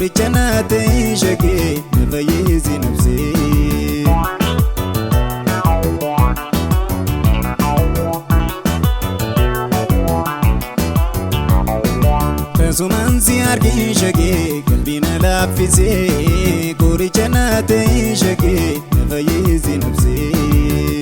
Qoricha naa ta'e shagee na fayyisi nafsee. Tasumaan si argee shagee qalbii na laaffisee qoricha naa ta'e shagee na fayyisi nafsee.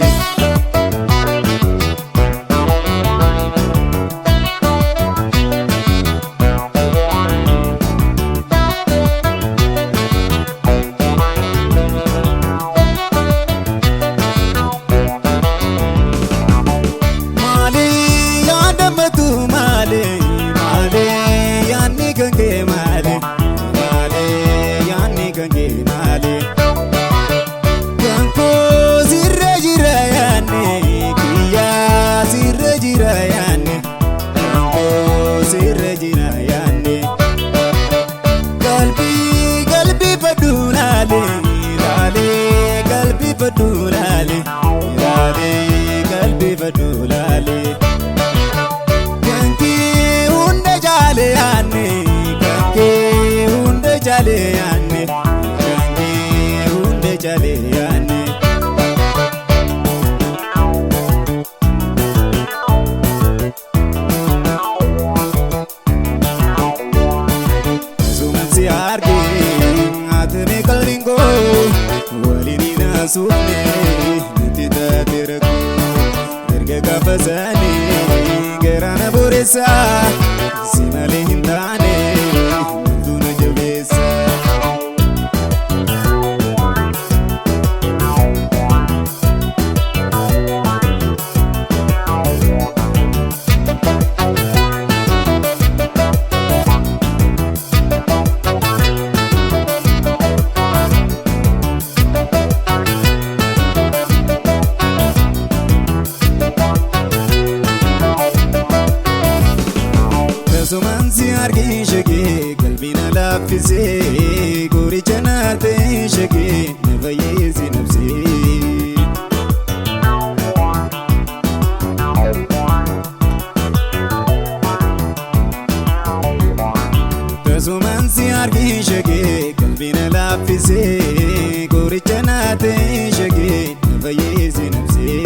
Si malee hin taane maaltu na jabeessa. Tasumaan si argee shagee qalbii na laaffisee qoricha naa ta'e shagee na fayyisi nafsee. Tasumaan si argee shagee qalbii na laaffisee qoricha naa ta'e shagee na fayyisi nafsee.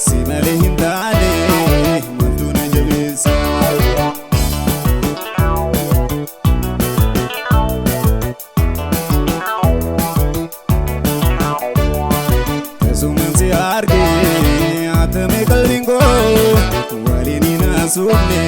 Si malee hin taane maaltu na jabeessa. Tasumaan si argee haatame qalbiin koo waliin hin haasofne